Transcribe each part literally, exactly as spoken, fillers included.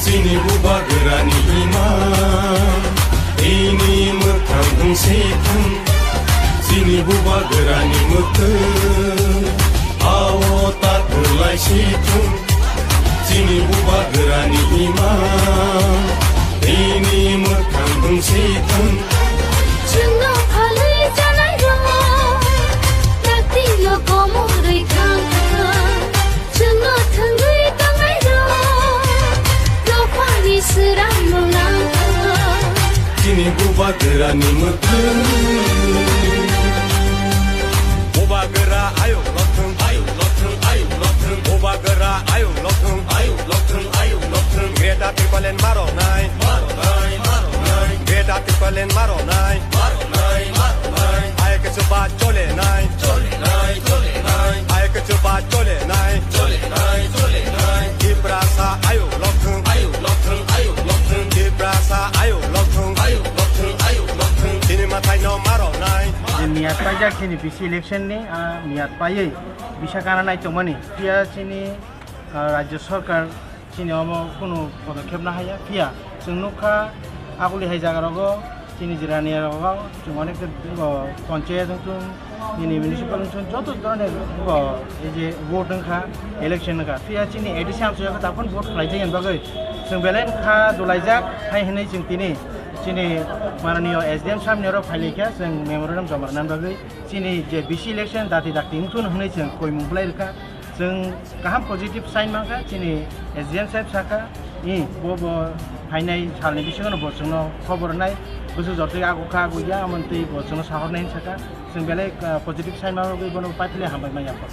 Chini bubagrani imang, ini mwkhang wng si thung. Chini bubagrani mwkhwng, ao ta kwlai si thung. Chini bubagrani imang, ini mwkhang wng si thung. Chwngno phalwi chanai rok, takti yo komorwi thang thang. Chwngno thwngwi tongnai rok, rophani swrang no nang thang. Chini bubagrani mwkhwng. Bubagra ayuk lokthwng, ayuk lokthwng, ayuk lokthwng. Bubagra ayuk lokthwng, ayuk lokthwng, ayuk lokthwng. Greater Tipraland maro nai, maro nai, maro nai. Greater Tipraland maro nai, maro nai, maro nai. Ayuk chuba chole nai, chole nai, chole nai. Ayuk chuba chole nai, chole nai, chole nai. Tiprasa ayuk lokthwng, ayuk lokthwng, ayuk lokthwng. Tiprasa ayuk lokthwng, ayuk lokthwng, ayuk lokthwng. Chini mwtai no maro nai. Je miyat paijak chini B C election ni, ah, miyat paiwi bisa kana nai tongmani. Phiya chini, ah, Rajya Sarkar chini omo kunu podokkhep na haya. Phiya chwng nukha, aguli hai jaga rogo chini jirani rogo chwng onek ta, o, panchayat wngthung, nini municipal wngthung, joto dhoroner, o, ei je vote wngkha, election wngkha. Phiya chini A D C amchai o takhon vote khlai jai bagwi chwng belai kha dolaijak hai hinwi chwng tini chini mananiyo S D M samni oro phailaikha, chwng memorandum joma rwna bagwi. Chini je B C election dati dakti wngthun hwnwi chwng koimung bwlai rwkha. Chwng kaham positive sign mankha, chini S D M saheb sakha, "I, bo, bo phainai salni bisingono bo chwngno khobor rwnai, bwswk jortwi agukha, agukya, amoni twi bo chwngno sahornai," hwn sakha. Chwng belai, ah, positive sign manwi bono paithile hambai manya kho.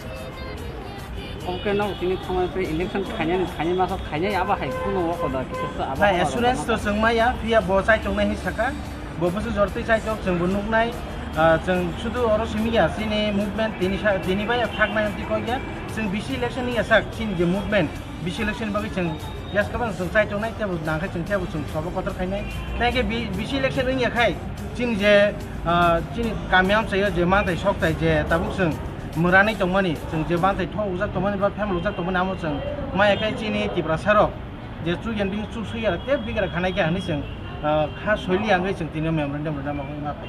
Oke, no, tini thangmani tei election khainani, khainai masa khainai abo hai kuno o koda kisa sa abo Na hama assurance rok to chwng maya, phiya bo chaitok nai hinwi sakha, bo bwswk jortwi chaitok chwng bo nuknai, ah, chwng sudu oro simi ya, chini movement tini sa, tini bai thaknai amtwi kok ya, chwng B C election ni ya sak, chini je movement, B C election bagwi chwng yes kwbang chwng chaitok nai, tebo nangkhe chwng tebo chwng sobo kotor khainai, tei khe B-, B C election wngya khai, chini je, ah, chini kami amchaio je manthai sokthai je tabuk chwng mwranwi tongmani, chwng je manthai thok ujak tongmani ba phem lujak tongmani, amo chwng maya khe chini Tiprasa rok je chukyan bini chuk sui ya tei bigra khanai khe hinwi chwng, ah, kha soili ya wngwi chwng tini memorandum rwna ma wngma phai.